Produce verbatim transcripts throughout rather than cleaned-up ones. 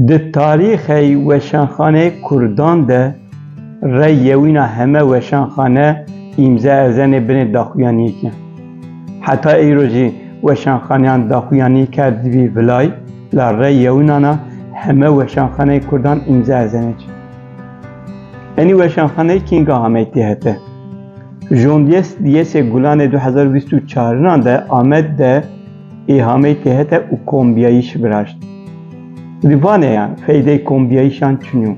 Di tarîxey weşanxaneyê kurdan de rey yewîna heme weşanxane îmze erzenê binê daxuyaniyekê. Heta îro jî weşanxaneyan daxuyanî kerdibî vilay, la rey yewînana heme weşanxaneyê kurdan îmze erzenê çi. Enî weşanxaneyê kînga hamey tê hete. Jondiyes diyesê Gulanê du hezar û bîst û çarinan de Amed de ê hamey tê hete û kombiyayîş viraşt. Di vanê ya feydey kombiyayîşan çinî yo.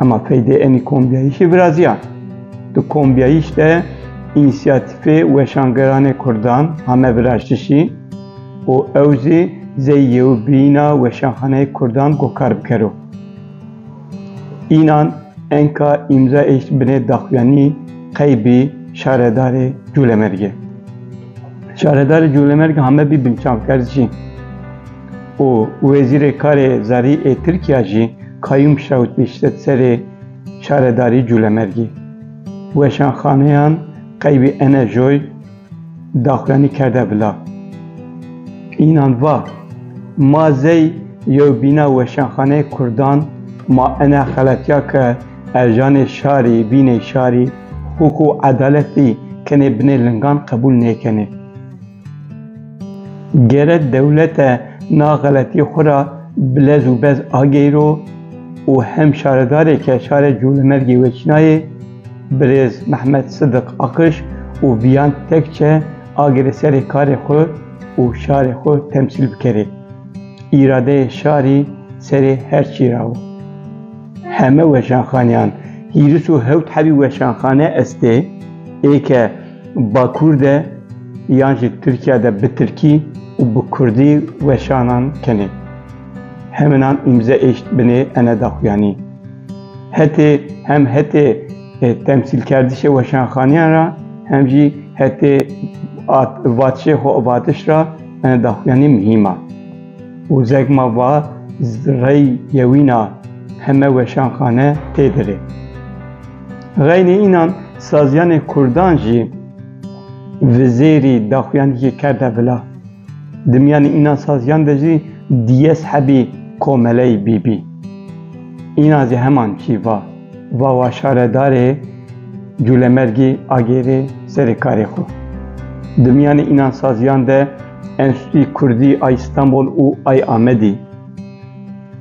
Ema feydê enî kombiyayîşî viraziya. Di kombiyayîş de însiyatîfê weşangeranê kurdan hame viraştişî û ew zî zey yewbîna weşanxaneyê kurdan gokar bikero. Înan enka îmza êşt binê daxuyanî qeybî şaredarê Cûlemergê. Şaredarê Cûlemergê hame bî binçavkerdişî û wezîrê karê zerî ê Tirkiya jî qayûm şewt bî ştet serê şaredarî Cûlemergê. Weşanxaneyan qeybî ene joy daxuyanî kerde vila. Înan va, ma zey yewbîna weşanxaneyê kurdan, ma ene xeletiya ke erjanê şarî, bîney şarî, hukuk û edaletî kenê binê lingan qebûl nêkenê. Gere dewlete na xeletî xwe ra bilez û bez ageyro û hem şaredarê ke şarê Cûlemergê weçînayê, birêz Mehmet Sidiq Akış û Viyan Tekçe agêrê serê karê xwe û şarê xwe temsîl bikerê. Îradeyê şarî serê her çî ra wo. Heme weşanxaneyan, hîris û hewt hebî weşanxane estê, ê ke Bakur de yan jî Tirkiya de bi tirkî û bi kurdî weşanan kenê. Heminan îmze êşt binê ene daxuyanî. Hetê, hem hetê, e, temsîlkerdişê weşanxaniyan ra, hem jî hetê at-, vatişê xwe vatiş ra ene daxuyanî muhîm a. Û zegma va z-, rey yewîna heme weşanxane tê dirê. Xeynê înan saziyanê kurdan jî vizêrî daxuyanîkê kerde vila. Di miyanê înan saziyan de jî diyes hebî komeleyî bîbî. Înan zî heman çî va, va wa şaredarê Cûlemergî agêrê serê karê xwe. Di miyanê înan saziyan de Enstîtûyî Kurdî a Îstanbul û a Amedî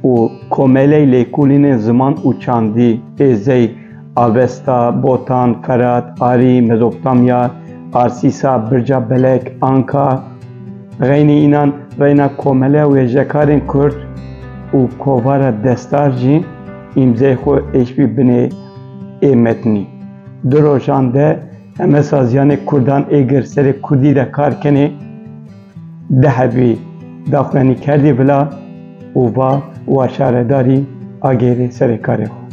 û komeleyê lêkolînên ziman û çandî ê zey Avesta, Botan, Ferat, Arî, Mezopotamya, Arsîsa, Birca Belek, Anka, xeynê înan reyna komeleya wêjekarên kurd û kovara Destar jî îmzeyê xwe êşbî binê ê metnî. Du rojan de heme saziyanê kurdan ê gir serê kurdî de kar kenê, di hebî daxuyanî kerdî vila û va wa şaredarî agêrê serê karê xwe.